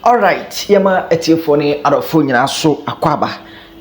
Alright, yɛma atiefoɔ ne adɔfoɔ nyinaa so akɔ aba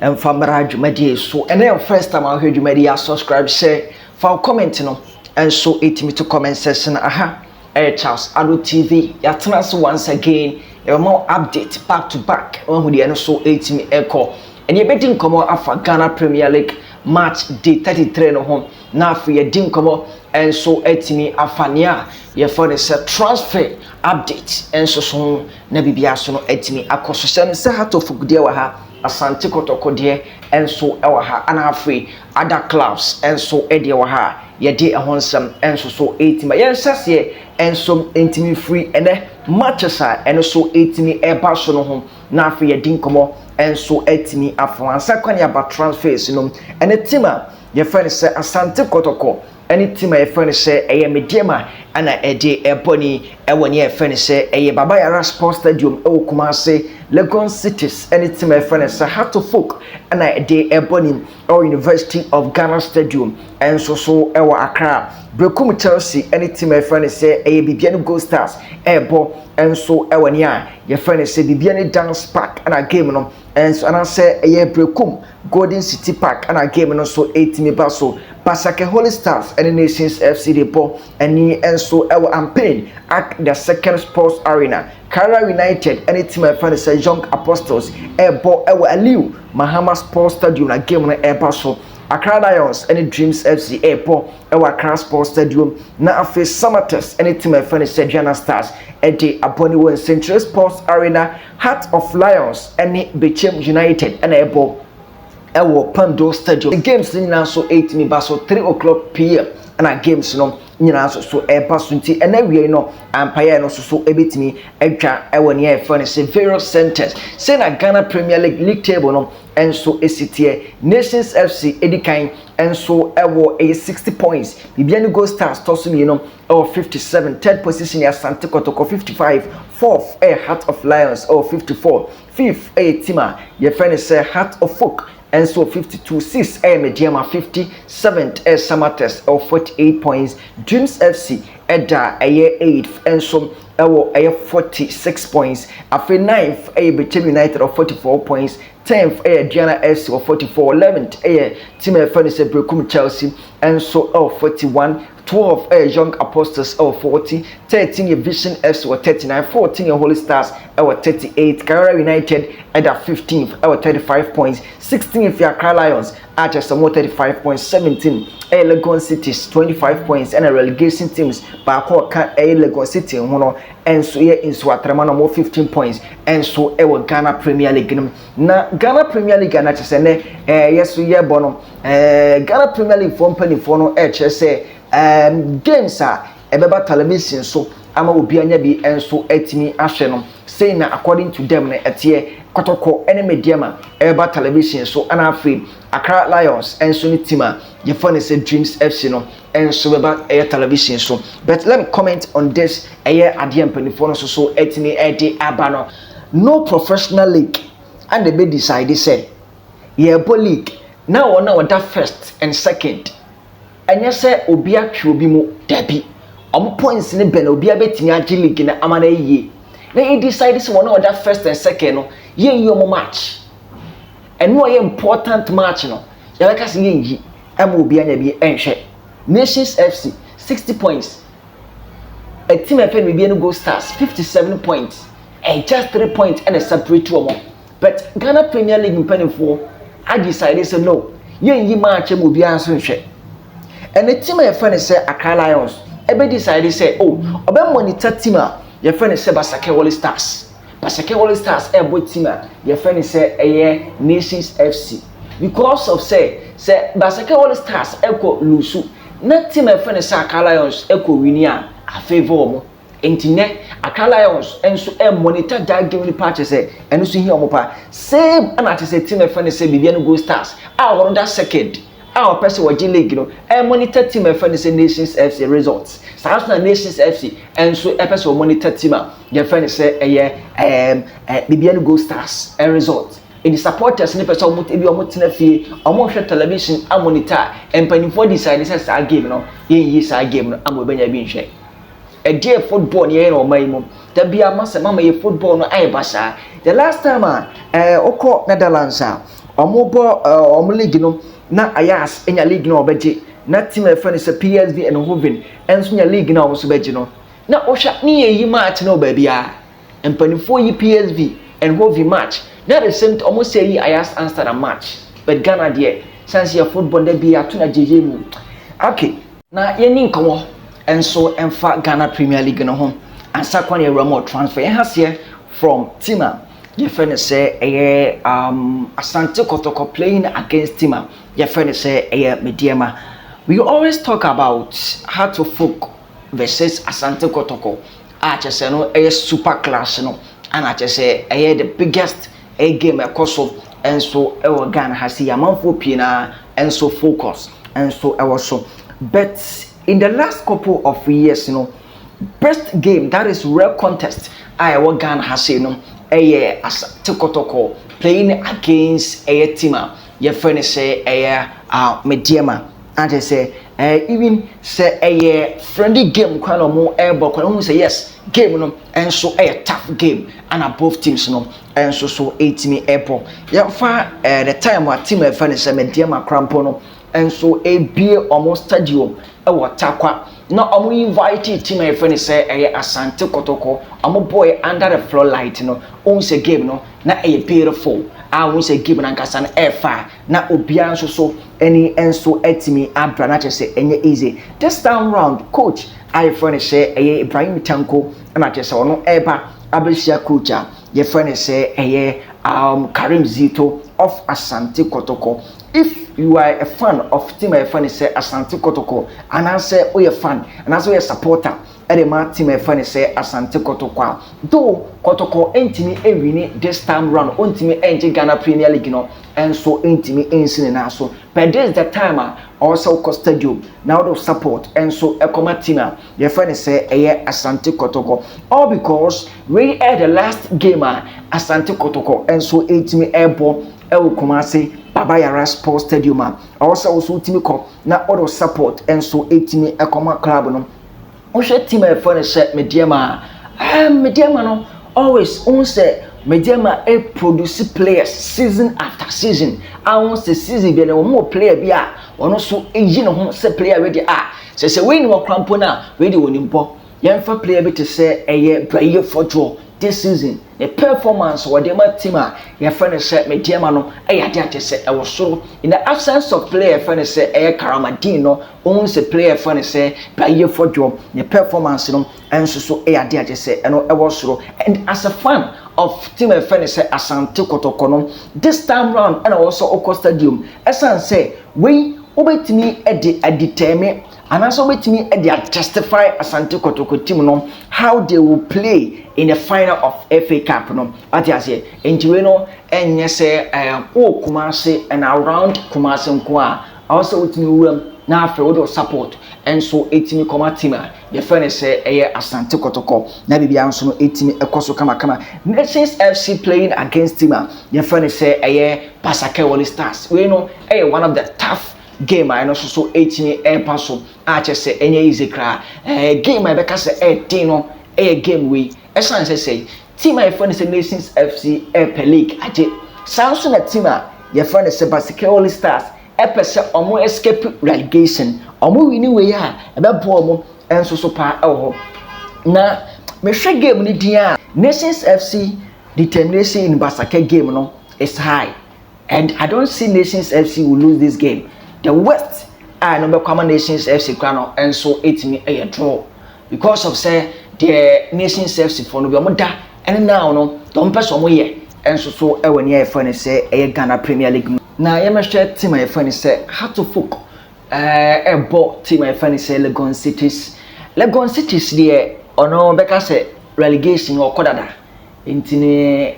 mfa mmara dwumadie so. Ɛnɛ yɛ first time a wohwɛ dwumadie a, subscribe, share, fa wo comment no nso ɛtumi to comment section. Aha ɛyɛ Charles Ado TV. Yɛatena ase once again, yɛbɛma wo update back to back. Wahu deɛ ɛno so ɛtumi ɛkɔ. Ɛne yɛbɛdi nkɔmmɔ afa Ghana Premier League match day 33 no ho, na afei yɛdi nkɔmmɔ nso atumi afa nea yɛfrɛ no sɛ transfer update nso so ho, na biribiara so no atumi akɔ so. Hyɛ no sɛ Hearts of Oak deɛ wɔ ha, Asante Kɔtɔkɔ deɛ nso wɔ ha, ana afei other clubs nso deɛ wɔ ha. Yɛde ɛho nsɛm nso so ɛtumi yɛnhyɛ seɛ nso ntumi firi ɛnɛ matches a ɛno so ɛtumi ɛba so no ho, na afei yɛdi nkɔmmɔ nso atumi afa ansa kwan aba transfers no. Ɛne team a yɛfrɛ no sɛ Asante Kɔtɔkɔ ɛne team a yɛfrɛ no sɛ ɛyɛ Medeama ɛna ɛde ɛbɔ ni ɛwɔ ne yɛfrɛ no sɛ ɛyɛ Baba Yara Sports Stadium ɛwɔ Kumase. Legon Cities ɛne team a yɛfrɛ no sɛ Hearts of Oak ɛna ɛde ɛbɔ ni ɛwɔ University of Ghana Stadium ɛnso so ɛwɔ Accra. Berekum Chelsea ɛne team a yɛfrɛ no sɛ ɛyɛ Bibiani Gold Stars ɛɛbɔ ɛnso ɛwɔ ne a yɛfrɛ no sɛ Bibiani Dance Park ɛna game no ɛnso, anaasɛ ɛyɛ Berekum Golden City Park ɛna game no nso ɛtumi ba so. Basake Holy Stars ɛne Nations FC de bɔ ɛne nso ɛwɔ Ampain Ark the Second Sports Arena. Karela United ɛne team a yɛfrɛ no sɛ Young Apostles ɛɛbɔ ɛwɔ Aliu Mahama Sports Stadium na game no ɛɛba so. Accra Lions ɛne Dreams FC ɛɛbɔ ɛwɔ Accra Sports Stadium, na afei Samartex ɛne team a yɛfrɛ no sɛ Aduana Stars ɛde abɔ ne wɔ Nsenkyire Sports Arena. Heart of Lions ɛne Bechem United ɛna ɛbɔ ɛwɔ Pando Stadium. Games no nyinaa nso ɛtumi ba so 3 o'clock pm ɛna games no nyinaa nso so ɛba so. Nti ɛna wie no, ampaeɛ no nso so ɛbɛtumi atwa ɛwɔ nea yɛfrɛ no sɛ various centers. Sɛ na Ghana Premier League league table no nso esi teɛ: Nations FC edi kan nso ɛwɔ ɛyɛ 60 points, Bibiani Gold Stars tɔ so mmienu ɛwɔ 57, third position yɛ Asante Kɔtɔkɔ 55, fourth ɛyɛ Heart of Lions ɛwɔ 54, fifth ɛyɛ team a yɛfrɛ no sɛ Hearts of Oak nso 52, six ɛyɛ Medeama 50, seventh ɛyɛ Samartex ɛwɔ 48 points, Dreams FC ɛda ɛyɛ eighth nso ɛwɔ ɛyɛ 46 points, afei ninth ɛyɛ Bechem United wɔ 44 points, 10th ɛyɛ Aduana FC wɔ 44, 11th ɛyɛ team a yɛfrɛ no sɛ Berekum Chelsea nso ɛwɔ 41, 12 ɛyɛ Young Apostles ɛwɔ 40, 13 yɛ Vision FC wɔ 39, 14 yɛ Holy Stars ɛwɔ 38, Karela United ɛda 15th ɛwɔ 35 points, 16 yɛ Accra Lions a kyerɛ sɛ wɔn 35 points, 17 ɛyɛ Legon Cities 25 points, ɛna relegation teams baako ɔka ɛyɛ Legon City ho no ɛnso yɛ Nsoatreman na wɔn 15 points ɛnso ɛwɔ Ghana Premier League no. Na Ghana Premier League ana kyerɛ sɛ nɛ yɛ so yɛ bɔ no, Ghana Premier League foɔ mpanimfoɔ no ɛkyerɛ sɛ games a ɛbɛba television so ama obi anya bi nso atumi ahwɛ no, sei na according to them no ɛteɛ: Kɔtɔkɔ ɛne Medeama ɛbɛba television so, ɛna afei Accra Lions nso ne team a yɛfɔ no sɛ Dreams FC no nso bɛba ɛyɛ television so. But let me comment on this. Ɛyɛ adeɛ mpanimfoɔ no nso so ɛtumi ɛde aba no, no professional league ɛna ɛbɛ decide sɛ yɛrebɔ league na wɔn a wɔda first and second, ɛnyɛ sɛ obi atwe obi mu, dabi, ɔmo points ne bɛn na obi abɛtumi agye league na ama na yie, na yɛ decide sɛ wɔn a wɔda first and second no, yɛnyi ɔmo match. Ɛno a yɛ important match no, yɛbɛka sɛ yɛnyi ɛma obi anya bi ɛnhwɛ. Nations FC 60 points, a team a ɛfɛ no Bibiani Gold Stars 57 points, ɛ just 3 points ɛna separate wɔn, but Ghana Premier League mpanimfoɔ adecide sɛ no, yɛnyi match ma obiara nso nhwɛ. Ɛne team a yɛfrɛ no sɛ Accra Lions ɛbɛ decide sɛ, oh, ɔbɛ monitor team a yɛfrɛ no sɛ Basake Holy Stars. Basake Holy Stars ɛbɔ team a yɛfrɛ no sɛ ɛyɛ Nations FC, because of sɛ Basake Holy Stars ɛkɔ lose na team a yɛfrɛ no sɛ Accra Lions ɛkɔ win a, afavour wɔn. Nti nɛ Accra Lions nso ɛ monitor that game nipa kyerɛ sɛ ɛno nso hia wɔn pa. Same ɛna kyerɛ sɛ team a yɛfrɛ no sɛ Bibiani Gold Stars a wɔn da second a wɔpɛ sɛ wɔgye league no ɛ monitor team a yɛfrɛ no sɛ Nations FC results. Saa nso na Nations FC nso ɛpɛ sɛ wɔ monitor team a yɛfrɛ no sɛ ɛyɛ ɛɛm ɛ Bibiani Gold Stars ɛ result. Nti supporters ne pɛ sɛ wɔn ebi wɔn tena fie, wɔn hwɛ television a monitor. Mpanimfoɔ decide sɛ saa game no, yɛnyi saa game no ama wɔbɛnya bi nhwɛ. Ɛdeɛ football ne yɛyɛ na ɔman yi mu Dabi ama sɛ mama yɛ football no ayɛ basaa. The last time a ɔkɔ Netherlands a ɔmo bɔ ɔmo league no, na Ajax nya league no a ɔbɛgye, na team a yɛfrɛ no sɛ PSV Eindhoven nso nya league no a ɔmo nso bɛgye no, na ɔhwɛ ne yɛ yi match no wɔ baabi a mpanimfoɔ yi PSV Eindhoven match, na the same time ɔmo sɛ yi Ajax Amsterdam match. But Ghana deɛ, sansi yɛ football da bi ato na gyegye mu. Okay, na yɛni nkɔmɔ nso mfa Ghana Premier League no ho ansa kwan yɛ wura mu transfer. Yɛn ha seɛ from team a yɛfrɛ no sɛ ɛyɛ Asante Kotoko playing against team a yɛfrɛ no sɛ ɛyɛ Medeama. We always talk about Hearts of Oak versus Asante Kotoko a kyerɛ sɛ no ɛyɛ super clash no, ana kyerɛ sɛ ɛyɛ the biggest ɛyɛ game ɛkɔ so nso ɛwɔ Ghana ha si amanfoɔ pii na nso focus nso ɛwɔ so. But in the last couple of years no, best game, that is real contest a ɛwɔ Ghana ha sei no, ɛyɛ Asante Kotoko playing against ɛyɛ team a yɛfrɛ no sɛ ɛyɛ Medeama. Ate sɛ even sɛ ɛyɛ friendly game kwan na ɔmo ɛrebɔ kwan, ɔmo sɛ yes, game no nso ɛyɛ tough game, ana both teams no nso so ɛtumi ɛbɔ. Yɛmfa the time a team a yɛfrɛ no sɛ Medeama krampo no nso ebie ɔmo stadium ɛwɔ Tarkwa na ɔmo invite team a yɛfrɛ no sɛ ɛyɛ Asante Kotoko, ɔmo bɔɔ under the floor light no, ohun sɛ game no na ɛyɛ beautiful a ohun sɛ game no ankasa no ɛɛfa na obiara nso so ɛni nso ɛtumi abra na kyerɛ sɛ ɛnyɛ easy. This time round, coach a yɛfrɛ no sɛ ɛyɛ Ibrahim Tanko, ɛna kyerɛ sɛ ɔno ɛɛba abɛhyia coach a yɛfrɛ no sɛ ɛyɛ Karim Zito of Asante Kotoko. If you are a fan of team a yɛfrɛ no sɛ Asante Kotoko, anaasɛ woyɛ fan anaasɛ woyɛ supporter ɛde ma team a yɛfrɛ no sɛ Asante Kotoko a, though Kotoko ntumi nwin this time round, ntumi ngye Ghana Premier League no nso ntumi nsi ne nan so, but this is the time a ɔwɔ sɛ wokɔ stadium na wode support nso ɛkɔma team a yɛfrɛ no sɛ ɛyɛ Asante Kotoko, all because wei ɛyɛ the last game a Asante Kotoko nso ɛtumi ɛbɔ ɛwɔ Kumase Baba Yara Sports Stadium a ɔwɔ sɛ wɔso wotumi kɔ na wɔde support nso ɛtumi ɛkɔma club no. Wohwɛ team a yɛfrɛ no sɛ Medeama a, Medeama no always ohun sɛ Medeama ɛ produce players season after season, a ohun sɛ season bi na wɔn wɔ player bi a ɔno nso eyi ne ho sɛ player wei de a sɛ wei ni wɔ krampo na wei de wɔ ne mpɔ. Yɛmfa player bi te sɛ ɛyɛ Braye Fɔdwo. This season ne performance wɔde ma team a yɛfrɛ no sɛ Medeama no ɛyɛ ade ate sɛ ɛwɔ soro. In the absence of player yɛfrɛ no sɛ ɛyɛ Karamadin no, ohun sɛ player yɛfrɛ no sɛ Braye Fɔdwo ne performance no nso so ɛyɛ ade ate sɛ ɛno ɛwɔ soro. And as a fan of team a yɛfrɛ no sɛ Asante Kɔtɔkɔ no, this time round ɛna wɔ sɛ ɔkɔ stadium, ɛsan sɛ wei wobɛtumi ɛde adetermine anaasɛ wobɛtumi de justify Asante Kotoko team no, how they will play in the final of FA Cup no. Ate aseɛ? Nti wei no ɛnyɛ sɛ wɔ Kumase and around Kumase nko a ɔwɔ sɛ wotumi wuram na afei wode support nso ɛtumi kɔma team a yɛfrɛ no sɛ ɛyɛ Asante Kɔtɔkɔ, na biribiara nso no ɛtumi ɛkɔ so kamakama. Nations FC playing against team a yɛfrɛ no sɛ ɛyɛ Basake Holy Stars, wei no ɛyɛ one of the tough game a ɛno nso so ɛtumi ɛrepa so a kyerɛ sɛ ɛnyɛ easy koraa. Game a yɛbɛka sɛ ɛɛden no ɛyɛ game wei, ɛsan sɛ team a yɛfrɛ no sɛ Nations FC ɛɛpɛ league agye, saa nso na team a yɛfrɛ no sɛ Basake Holy Stars ɛpɛ sɛ ɔmo escape relegation. Ɔmo win wei a, ɛbɛboa ɔmo nso so paa ɛwɔ hɔ. Na mehwɛ game no din a, Nations FC determination in Basake game no is high, and I don't see Nations FC will lose this game. The worst a ɛno bɛkɔ ama Nations FC kora no nso ɛtumi ɛyɛ draw, because of sɛ deɛ Nations FC foɔ no bi ɔmo da ɛne now no deɛ ɔmo pɛ sɛ ɔmo yɛ nso so ɛwɔ nea yɛfrɛ no sɛ ɛyɛ Ghana Premier League mu. Na yɛmɛhwɛ team a yɛfrɛ no sɛ Hearts of Oak ɛbɔ team a yɛfrɛ no sɛ Legon Cities. Legon Cities deɛ, ɔno bɛka sɛ relegation ɔkɔ dada, nti ne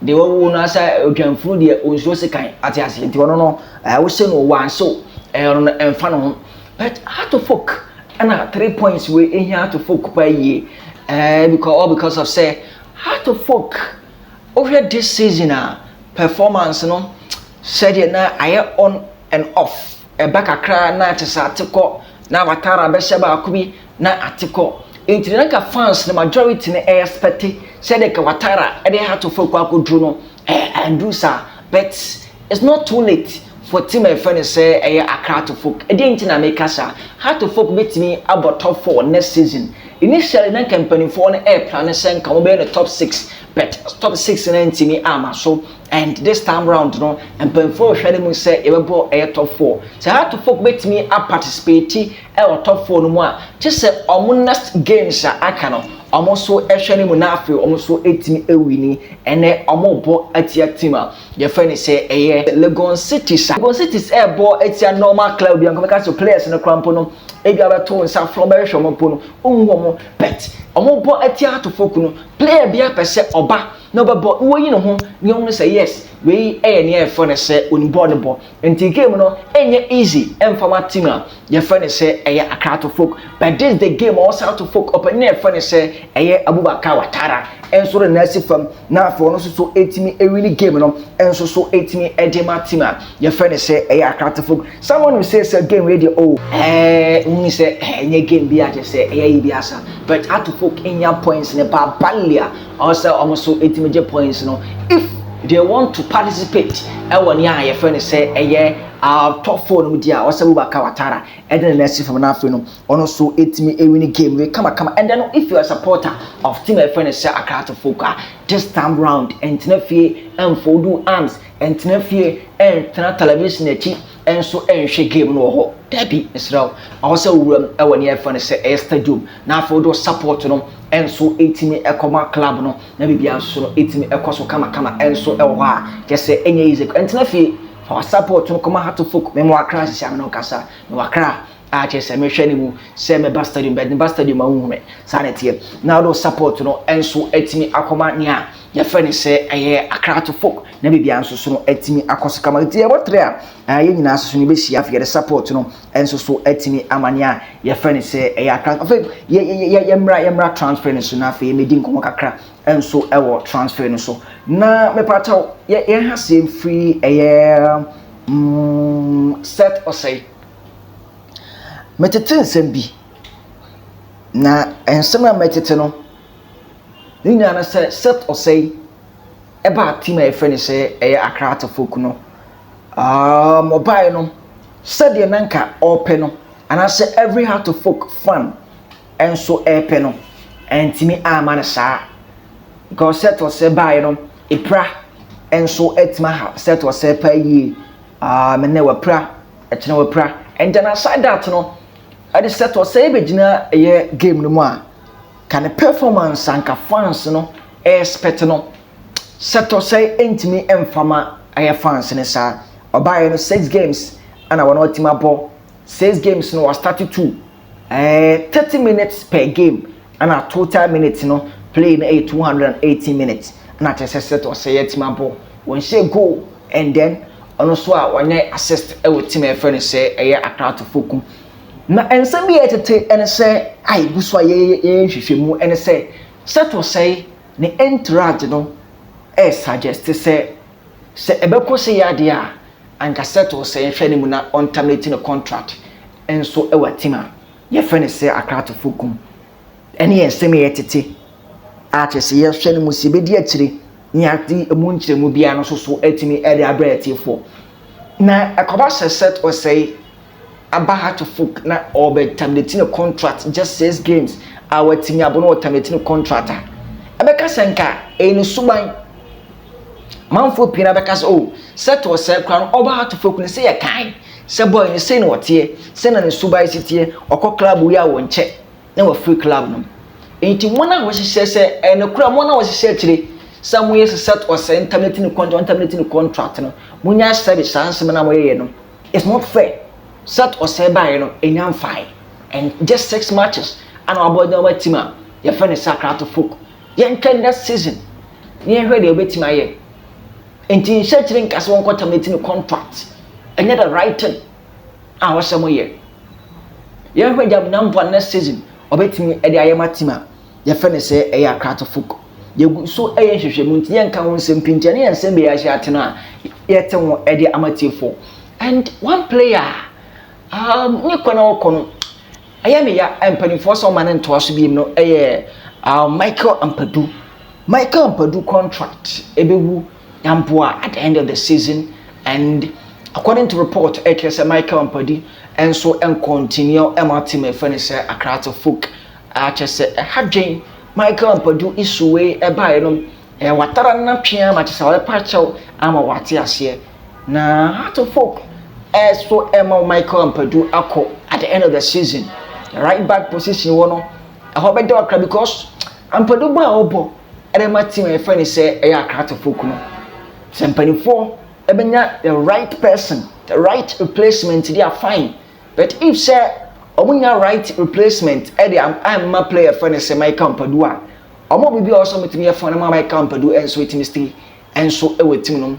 deɛ wawu no asa odwanfunu deɛ onsuo sekan. Ate ase? Nti ɔno no wohyɛ no wanso ɔno no ɛmfa ne ho. But Hearts of Oak ɛna 3 points wei ehia Hearts of Oak paa yie, because all because of sɛ Hearts of Oak, wohwɛ this season a, performance no sɛdeɛ na ayɛ on and off, ɛba kakra na ate sɛ ate kɔ na Watara bɛhyɛ baako bi na ate kɔ. Nti na nka fans no majority no expect sɛdeɛ ka Watara ɛde Hearts of Oak akɔduru no, ɛnduru saa, but it's not too late for team a yɛfrɛ no sɛ ɛyɛ Accra Hearts of Oak. Ɛdeɛ nti na meka saa, Hearts of Oak bɛtumi abɔ top four next season. Initially na nka mpanimfoɔ no ɛɛplan sɛ nka wɔbɛyɛ no top six, but top six no ntumi ama so, and this time round no mpanimfoɔ hwɛ no mu sɛ yɛbɛbɔ ɛyɛ top four. Sɛ Hearts of Oak bɛtumi aparticipate ɛwɔ top four no mu a, kye sɛ ɔmo next games a aka no, ɔmo nso ɛhwɛ no mu na afei ɔmo nso ɛtumi ɛwin. Ɛnɛ ɔmo bɔ atia team a yɛfrɛ no sɛ ɛyɛ Legon Cities. Legon Cities ɛɛbɔ atia normal club bi a nkɔmɛka sɛ players no kora mpo no, ebi abɛto nsa frɔ ɔbɛhwehwɛ ɔmo mpo no ɔnhu ɔmo, but ɔmo bɔ atia Hearts of Oak no, player bi apɛ sɛ ɔba na ɔbɛbɔ na wɔyi ne ho na wɔn sɛ yes, wei ɛyɛ nea yɛfrɛ no sɛ onibɔ ne bɔ. Nti game no ɛnyɛ easy ɛnfama team a yɛfrɛ no sɛ ɛyɛ Accra Hearts of Oak, but this the game ɔwɔ Hearts of Oak ɔpanin a yɛfrɛ no sɛ ɛyɛ Abubakar Watara ɛnso de n'asi fam na afei ɔno nso so ɛtumi ɛwin game no, ɛnso so ɛtumi ɛde ma team a yɛfrɛ no sɛ ɛyɛ Accra Hearts of Oak. Someone will say sɛ game wei deɛ, oh, n sɛ ɛnyɛ game bi a kyerɛ sɛ ɛyɛ yi bi asa, but Hearts of Oak nya points ne ba bali a ɔwɔ sɛ ɔmo nso ɛtumi gye points no if they want to participate ɛwɔ nea a yɛfrɛ no sɛ ɛyɛ top four no mu di a, ɔsɛ Abubakar Watara ɛde ne nan si fam na afei no ɔno nso ɛtumi ɛwin game wei kamakama. And then if you are a supporter of team a yɛfrɛ no sɛ Accra Hearts of Oak a, this time round ɛntena fie, ɛnfold arms, ɛntena fie, ɛntena television akyi ɛnso ɛnhwɛ game no wɔ hɔ. Dabi, mesrɛ wo, ɔwɔ sɛ owura mu ɛwɔ nea yɛfrɛ no sɛ ɛyɛ stadium na afei wode support no ɛnso ɛtumi ɛkɔma club no na biribiara nso no ɛtumi ɛkɔ so kamakama ɛnso ɛwɔ hɔ a kyɛ sɛ ɛnyɛ easy. Ɛntena fie, fa support no kɔma Hearts of Oak. Mɛmɛ wakra sisi amena kasa mɛ wakra a kyerɛ sɛ mehwɛ ne mu sɛ mɛba stadium, bɛde meba stadium a wohu me saa na ɛteɛ na wode support no ɛnso atumi akɔma nea yɛfrɛ no sɛ ɛyɛ Accra Hearts of Oak na biribiara nso so no atumi akɔ so kama. Nti yɛbɔ tere a, yɛn nyinaa nso so no yɛbɛhyia. Afei yɛde support no nso so atumi ama nea yɛfrɛ no sɛ ɛyɛ Accra. Afei yɛmmra transfer no so na afei yɛmɛdi nkɔmmɔ kakra nso ɛwɔ transfer no so. Na mepataw yɛn ha sɛ firi ɛyɛ Seth Osei, metete nsɛm bi na nsɛm a mɛtete no ne nyinaa no sɛ Seth Osei ɛbaa team a yɛfrɛ no sɛ ɛyɛ Accra Hearts of Oak no, ɔbaeɛ no, sɛdeɛ nanka ɔrepɛ no anaasɛ every Hearts of Oak fan nso ɛrepɛ no, ɛntumi ama no saa, because Seth Osei baeɛ no, epira nso ɛtumi aha Seth Osei pa yie. Ɛnɛ wapira, ɛkyerɛ wapira, and then aside that no, ɛde Seth Osei bɛgyina ɛyɛ game no mu a, ka ne performance anka fans no expect no, Seth Osei ntumi mfama ɛyɛ fans ne saa. Ɔbaeɛ no, six games ɛna wɔn atumi abɔ. Six games no, wɔstart two 30 minutes per game, ɛna total minutes no play no ɛyɛ 280 minutes, ɛna kyerɛ sɛ Seth Osei atumi abɔ, wɔn hyɛ goal and then ɔno nso a wɔnyɛ assist ɛwɔ team a yɛfrɛ no sɛ ɛyɛ Accra Hearts of Oak. Na nsɛm bi a yɛtete ɛne sɛ a yɛgu so a yɛyɛ nhwehwɛmu ɛne sɛ Seth Osei ne entourage no ɛyɛ suggest sɛ ɛbɛkɔ sɛ yɛ adeɛ a, anka Seth Osei nhwɛ ne mu na ɔnterminate ne contract nso ɛwɔ team a yɛfrɛ no sɛ Accra Hearts of Oak. Ɛne yɛn nsɛm a yɛtete a kyerɛ sɛ yɛhwɛ no mu sɛ yɛbɛdi akyire ne yɛade emu nkyerɛmu biara no nso so atumi ɛde abrɛ atiefoɔ. Na ɛkɔba sɛ Seth Osei aba Hearts of Oak na ɔbɛ terminate ne contract, just six games a watumi abɔ na ɔterminate ne contract a, ɛbɛka sɛ nka ɛyɛ ne suban. Manfoɔ pii na bɛka sɛ, oh, Seth Osei kora no ɔba Hearts of Oak no sɛ yɛ kan sɛ boy no sɛ na ɔteɛ, sɛ na ne suban si teɛ, ɔkɔ club yi a wɔn nkyɛ na wafiri club no. Nti wɔn a wɔhyehyɛ sɛ ɛno kora, wɔn a wɔhyehyɛ akyire sɛ wɔyɛ sɛ Seth Osei terminate ne contract, terminate ne contract no, munya sɛbi saa nsɛm na wɔyɛ no, it's not fair. Seth Osei baeɛ no, enya nfae and just six matches ana wabɔ ɛdan wɔn team a yɛfrɛ no sɛ Accra Hearts of Oak. Yɛntwɛn next season ne yɛhwɛ deɛ wɔbɛtumi ayɛ. Nti nhyɛ kyerɛ nka sɛ wɔnkɔ terminate ne contract, ɛnyɛ the right thing a wɔhyɛ mo yɛ. Yɛhwɛ gya namboa next season ɔbɛtumi ɛde ayɛ ma team a yɛfrɛ no sɛ ɛyɛ Accra Hearts of Oak. Yɛgu so ɛyɛ nhwehwɛmu nti yɛnka ho nsɛm pii, nti ɛne yɛn nsɛm bɛyɛ ahyɛ ate no a yɛte ho ɛde ama tiefoɔ. And one player ne kwan a ɔkɔ no Ɛyɛ me ya mpanimfoɔ sɛ ɔma ne ntoa so biem no ɛyɛ Michael Ampadu. Michael Ampadu contract ɛbɛwu Yamboa at the end of the season, and according to report, ɛkyerɛ sɛ Michael Ampadu nso ncontinue ɛma team ɛfɛ ne sɛ Accra Folk. Akyɛ sɛ ɛha dwen Michael Ampadu issue wei ɛbaeɛ no, watara no natwea ma kyerɛ sɛ ɔbɛpa kyɛw ama wate aseɛ na Hearts of Oak ɛso ɛma Michael Ampadu akɔ at the end of the season. The right back position wɔ no ɛhɔ bɛda ɔkra because Ampadu bɔ a ɔbɔ ɛde ma team a yɛfrɛ no sɛ ɛyɛ Accra Folk no, sɛ mpanimfoɔ ɛbɛnya the right person, the right replacement, they are fine. But if sɛ ɔmo nya right replacement ɛde amma player fɛ no sɛ Michael Ampadu a, ɔmo biribi a ɔsɔ ɔmo tumi yɛ fɔn no ma Michael Ampadu ɛnso ɛtumi stay ɛnso ɛwɔ team no mu.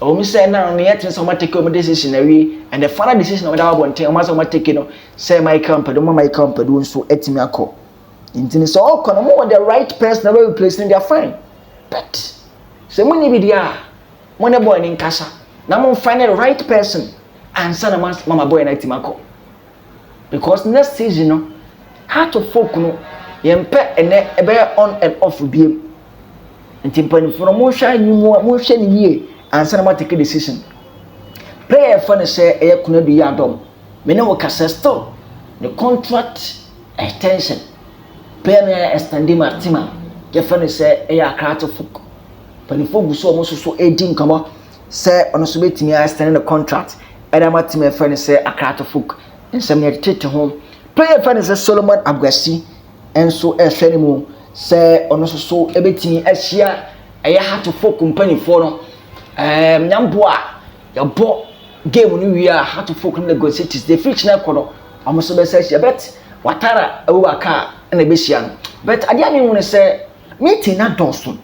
Ɔmo sɛ na no yɛ tene sɛ ɔmo atake ɔmo decision awie, and the final decision ɔmo da abɔnten, ɔmo asɛ ɔmo atake no sɛ Michael Ampadu, ɔmo Michael Ampadu nso ɛtumi akɔ. Nti sɛ ɔkɔ no, mo wɔ the right person na bɛ replace no, they are fine. But sɛ mo ni bi deɛ a, mo ne boy ne nkasa na mo find the right person ansa na mama boy na atumi akɔ, because next season no, Hearts of Oak no, yɛn pɛ ɛnɛ ɛbɛyɛ on and off biem. Nti mpanimfoɔ no, monhwɛ anim, monhwɛ ne yie ansa na mo atake decision. Player fɛ no sɛ ɛyɛ Konadu Yiadom, me ne wo kasa, still ne contract extension, player no yɛ extend ma team a yɛfɛ no sɛ ɛyɛ Accra Folk. Mpanimfoɔ gu so a wɔn nso so redi nkɔmɔ sɛ ɔno nso bɛtumi extend ne contract ɛde ama team a yɛfɛ no sɛ Accra Folk. Nsɛm yɛde tete ho. Player fɛ no sɛ Solomon Aguasi nso ɛrehwɛ ne mu sɛ ɔno nso so bɛtumi ahyia ɛyɛ Hearts of Oak mpanimfoɔ no nyamboa a yɛbɔ game no wie a, Hearts of Oak no Legon Cities de firi kyerɛ kɔ no, ɔmo nso bɛsɛ ahyia. But Watara Abubakar ɛna ɛbɛhyia no. But adeɛ a mi hu no sɛ meeting na dɔɔso.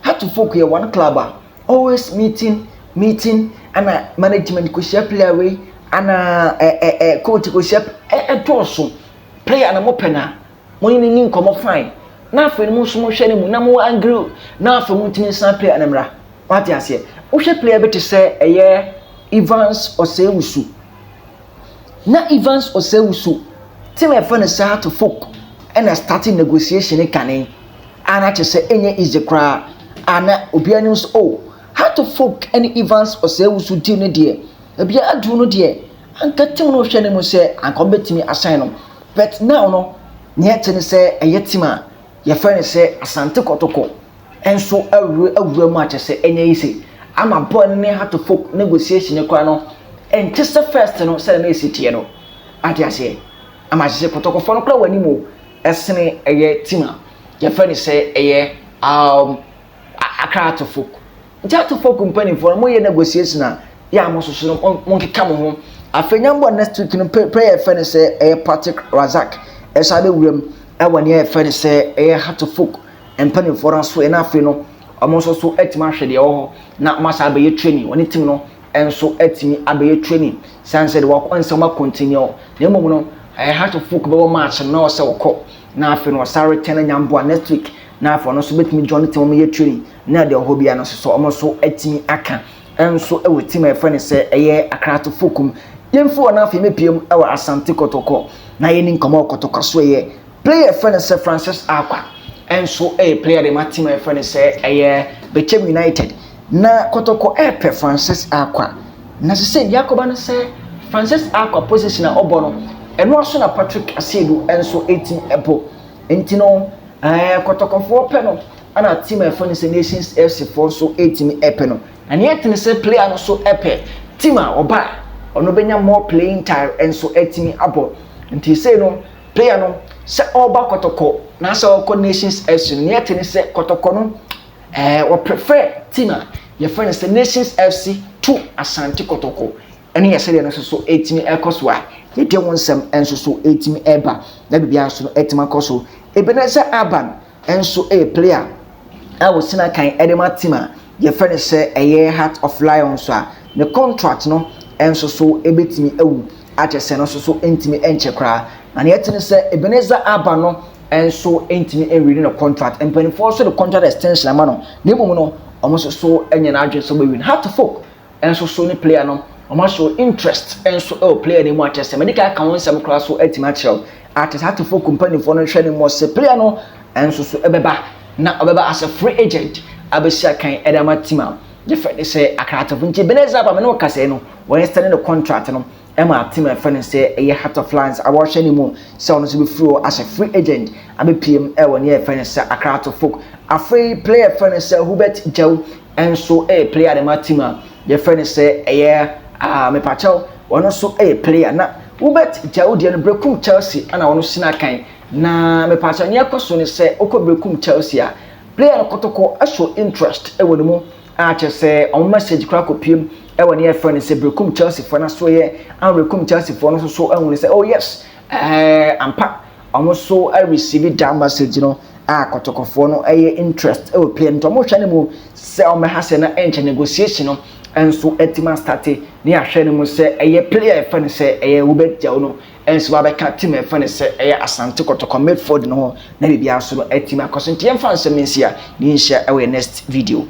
Hearts of Oak yɛ one club a always meeting, meeting, ɛna management kɔhyia player wei, ɛna ɛ ɛ ɛ coach kɔhyia. Ɛdɔɔso. Player na mo pɛ na mo ne ne nkɔmɔ fine, na afei no mo nso mo hwɛ ne mu na mo agree, na afei mo ntumi nsan player no mmra. Wate aseɛ? Wohwɛ player bi te sɛ ɛyɛ Evans Osei-Wusu, na Evans Osei-Wusu, team a yɛfrɛ no sɛ Hearts of Oak ɛna starting negotiation kane a, na kyerɛ sɛ ɛnyɛ easy koraa a, na obiara nim sɛ, oh, Hearts of Oak ɛne Evans Osei-Wusu deal no deɛ, ebi aduru no deɛ, anka team no hwɛ ne mu sɛ anka ɔbɛtumi asan no. But now no, nea ɛte ne sɛ ɛyɛ team a yɛfrɛ no sɛ Asante Kɔtɔkɔ nso awura awura mu, akyɛ sɛ ɛnyɛ easy ama boy no ne Hearts of Oak negotiation no koraa no ɛnte sɛ first no sɛ na esi teɛ no. Ate aseɛ? Ama akyɛ sɛ Kɔtɔkɔfoɔ no koraa wɔ anim o, ɛsene ɛyɛ team a yɛfrɛ no sɛ ɛyɛ Accra Hearts of Oak. Nti Hearts of Oak mpanimfoɔ no, moyɛ negotiation a yɛ a, mo soso no mo nkeka mo ho. Afei nyambɔ next week no, player yɛfrɛ no sɛ ɛyɛ Patrick Razak ɛsan bɛwura mu ɛwɔ nea yɛfrɛ no sɛ ɛyɛ Hearts of Oak mpanimfoɔ no so. Ɛna afei no, ɔmo nso so atumi ahwɛ deɛ ɛwɔ hɔ na ɔmo asa abɛyɛ training. Wɔne team no nso atumi abɛyɛ training san sɛ de wakɔ nsɛm acontinue. Na mmom no, ɛyɛ Hearts of Oak bɛwɔ match no na ɔsɛ ɔkɔ, na afei no ɔsan return nyamboa next week, na afei ɔno nso bɛtumi join team, ɔmo yɛ training na deɛ ɔhɔ bia no nso so, ɔmo nso atumi aka nso ɛwɔ team a yɛfrɛ no sɛ ɛyɛ Accra Hearts of Oak mu. Yɛmfi wɔ n'afei mepiem ɛwɔ Asante Kɔtɔkɔ na yɛni nkɔmɔ. Kɔtɔkɔ so, ɛyɛ player yɛfrɛ no sɛ Francis Akwa nso ɛyɛ player de ma team a yɛfrɛ no sɛ ɛyɛ Bechem United. Na Kɔtɔkɔ ɛɛpɛ Francis Akwa, na sɛ deɛ akɔba no sɛ Francis Akwa position a ɔbɔ no, ɛno aso na Patrick Asiedu nso ɛtumi ɛbɔ. Nti no Kɔtɔkɔfoɔ pɛ no, ɛna team a yɛfrɛ no sɛ Nations FC foɔ nso ɛtumi ɛpɛ no. Na nea ɛtene sɛ player no so ɛpɛ team a ɔba a ɔno bɛnya more playing time nso ɛtumi abɔ. Nti sei no, player no sɛ ɔreba Kɔtɔkɔ na sɛ ɔkɔ Nations FC no, nea ɛtene sɛ Kɔtɔkɔ no wɔprefer team a yɛfrɛ no sɛ Nations FC to Asante Kɔtɔkɔ. Ɛne yɛ sɛdeɛ no nso so ɛtumi ɛkɔ so a, yɛde wɔn nsɛm nso so ɛtumi ɛba na biribiara nso no ɛtumi akɔ so. Ebenezer Aban nso ɛyɛ player a wɔsi kan ɛde ma team a yɛfrɛ no sɛ ɛyɛ Heart of Lions a ne contract no nso so ɛbɛtumi awu, akyɛ sɛ no nso so ntumi nkyɛ koraa. Na nea ɛte ne sɛ Ebenezer Aban no nso ntumi nrenew no contract. Mpanimfoɔ nso de contract extension ama no, na mmom no, wɔn nso so nyɛ n'adwene sɛ ɔbɛwi no. Hearts of Oak nso so ne player no Wɔn ahyɛ interest nso ɛwɔ player no mu akyɛ sɛ mɛde ka ho nsɛm koraa so atumi akyerɛw ate Hearts of Oak mpanimfoɔ no hwɛ ne mu sɛ player no nso so ɛbɛba na ɔbɛba as a free agent abɛsi akan ɛde ama team a yɛfrɛ ne sɛ Accra Hearts of Oak. Nti Ebenezer Abah, mene wɔkasa no, wɔyɛ extend ne contract no ɛma team a yɛfrɛ no sɛ ɛyɛ Heart of Lions a wɔrehwɛ ne mu sɛ ɔno nso bɛfiri hɔ as a free agent abɛpiem ɛwɔ ne yɛfrɛ no sɛ Accra Hearts of Oak. Afei player yɛfrɛ no sɛ Hubert Gyaw nso ɛyɛ player de ma team a yɛfrɛ no sɛ ɛyɛ mepakyɛw, ɔno nso ɛyɛ player. Na Hubert Gyaw deɛ no, Brekum Chelsea ɛna ɔno sina kan. Na mepakyɛw, nea ɛkɔ so ne sɛ ɔkɔ Brekum Chelsea a, player no Kɔtɔkɔ ɛso interest ɛwɔ ne mu a kyerɛ sɛ ɔmo message kora kɔpiem ɛwɔ ne yɛfrɛ no sɛ Brekum Chelsea foɔ no so yɛ ama Brekum Chelsea foɔ no nso so ɛhu ne sɛ, oh yes, ampa, ɔmo nso ɛreceive that message no a Kɔtɔkɔfoɔ no ɛyɛ interest ɛwɔ player no. Nti ɔmo hwɛ ne mu sɛ ɔmo ha sɛ na ɛnkyɛ negotiation no nso ɛtumi astart ne ahwɛ ne mu sɛ ɛyɛ player yɛfrɛ no sɛ ɛyɛ Hubert Gyaw no nso wabɛka team yɛfrɛ no sɛ ɛyɛ Asante Kɔtɔkɔ midfield no ho na biribiara so no ɛtumi akɔ so. Nti yɛmfa nsɛm nsi a ne nhyia ɛwɔ yɛ next video.